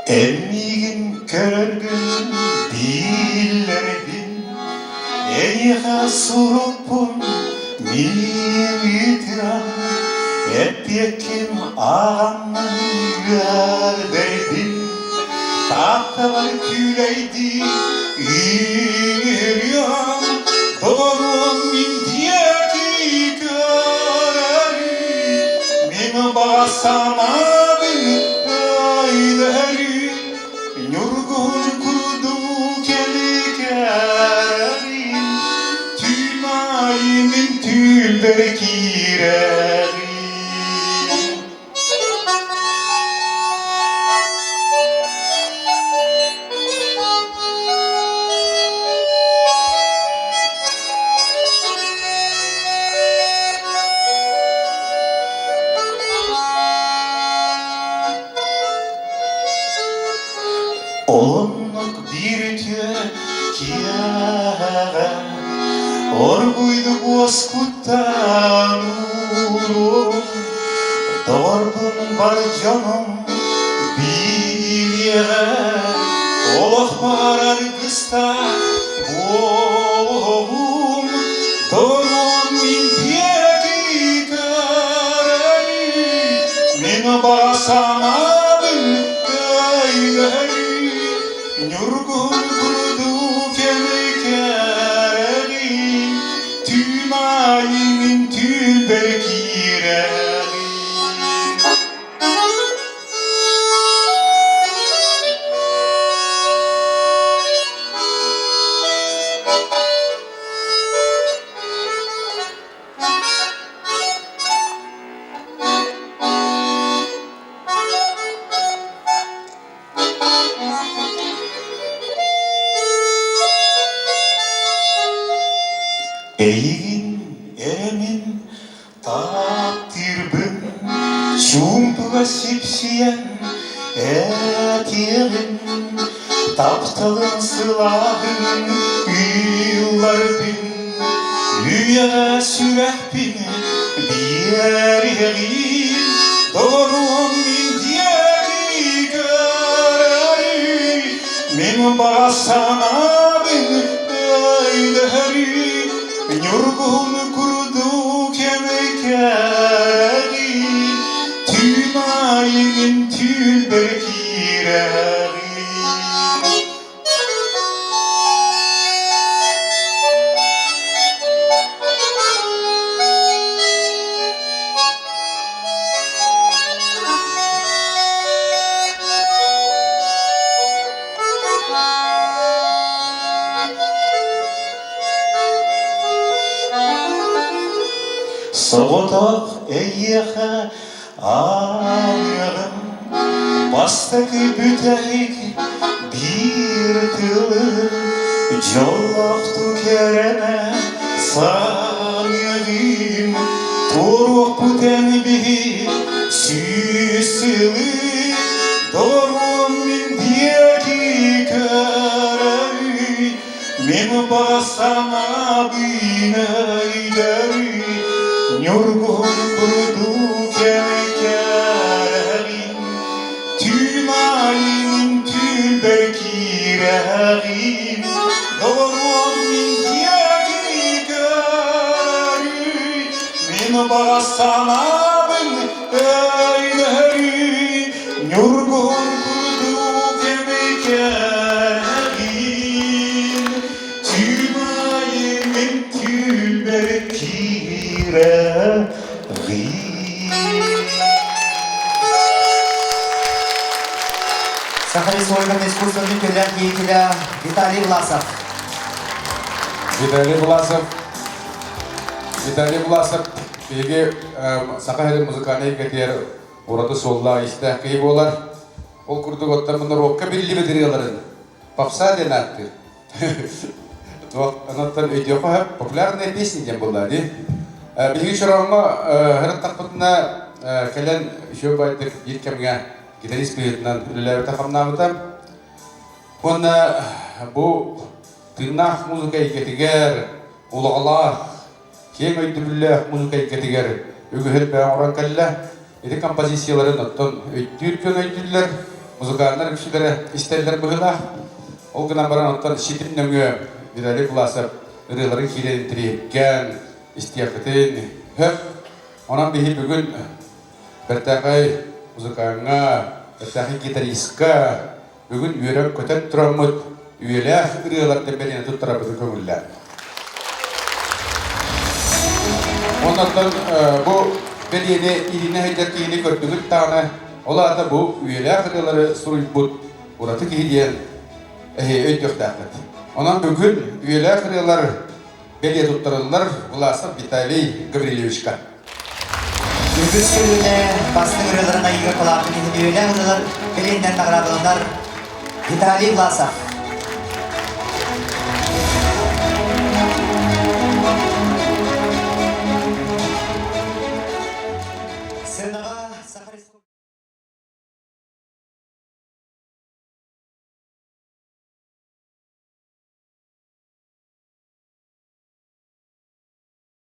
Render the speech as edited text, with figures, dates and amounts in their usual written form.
Эн миигин көрөргүн биллэрбин, Эйиэхэ сурукпун мин ыытыам, Эппиэккин ааҕаммын үөрдэрбин, Тааттабар күүлэйдии ыҥырыам, Доҕоруом мин диэки көрөрүй, Мин баҕа санаабын өйдөһөрүй, Ньургуһун курдук кэликэрин, Түүн аайы мин түүлбэр киирэрин. Оннук биир үтүө киэһэҕэ оргуйдук уоскуттан уурун, доҕорбун бар дьонум билиэҕэ, олох баҕарар кыстаах буолуоҕум, доҕоруом мин диэки көрөй, мин баҕа санаабын өйдөй, ньургуһун курдук кэмикэрэҕин, түүн аайы мин түүлбэр киирэҕин. Эйигин эрэ мин Таптыырбын чуумпуга сипсийэн этиэҕин, тапталын сылааһын ыылларбын, үйэҕэ сүрэхпин биэриэҕин, доҕоруом мин диэки көрөрүй, мин баҕа санаабын өйдөһөрүй, Ньургуһун курдук кэмикээҕин, түүн аайы түүлбэр киирэҕин. Соҕотох эйиэхэ ааныаҕым бастакы бүтэһик биир тылы дьоллоохтук эрэнэ саныаҕым туоруохпут эн биһи сүүс сылы доруом мин диэки көрөүй Мин баҕа санаабын өйдөрүй, Ньургуһун курдук кэмикээрэҕин, Түүн аайы түүлбэр киирэҕин, Доҕоруом мин диэки көрөрүй, Мин баҕа санаабын өйдөрүй, Ньургуһун курдук кэмикээрэҕин, Түүн аайы мин түүлбэр киирэҕин. Саха Республикатын искусствотын үтүөлээх деятеля Виталий Власов. Виталий Власов Виталий Власов биһиги Саха сирин музыкальнай эйгэтигэр ураты суоллаах-иистээх киһи буолар. Ол курдук оттон норуокка биллибит ырыаларын попса диэн ааттыыр. Онон өйдүөххэ популярные песни диэн буолла дии. Биһиги Чорооҥҥо ырыттахпытына кэлэн еще байдык биир кэмҥэ гитарист быһыытынан үлэлээбитэ-хамнаабыта. Уонна бу тыыннаах музыка эйгэтигэр улаҕалаах, киэҥ өйдөбүллээх музыка эйгэтигэр үгүһү элбэҕи оҥорон кэллэ. Ити композицияларын оттон өйдүүр дьон өйдүүллэр. музыканнар үксүлэрэ истэллэр быһыылаах. Ол гынан баран оттон ситим нөҥүө Виталий Власов ырыаларын киирэн интириэһиргээн истиэххитин сөп. Онон биһи бүгүн бэртээхэй музыкаҥҥа, бэртээхэй гитаристка бүгүн үөрэн-көтөн тураммыт үйэлээх ырыалартан бэлиэни туттарарбытын көҥүллээн. Оннуттан бу бэлиэни Ирина Хайдар киһини көрдүгүт даҕаны, ол аата бу үйэлээх ырыалары суруйбут ураты киһи диэн эһи өйдүөхтээххит. Онон бүгүн үйэлээх ырыалар бэлиэ туттарыллар Власов Виталий Гаврильевичка. Үгүс көлүөнэ бастыҥ ырыаларын айыыга кылаатын иһин үйэлээх ырыалар бэлиэннэн наҕараадаланар Виталий Власов. Сценаҕа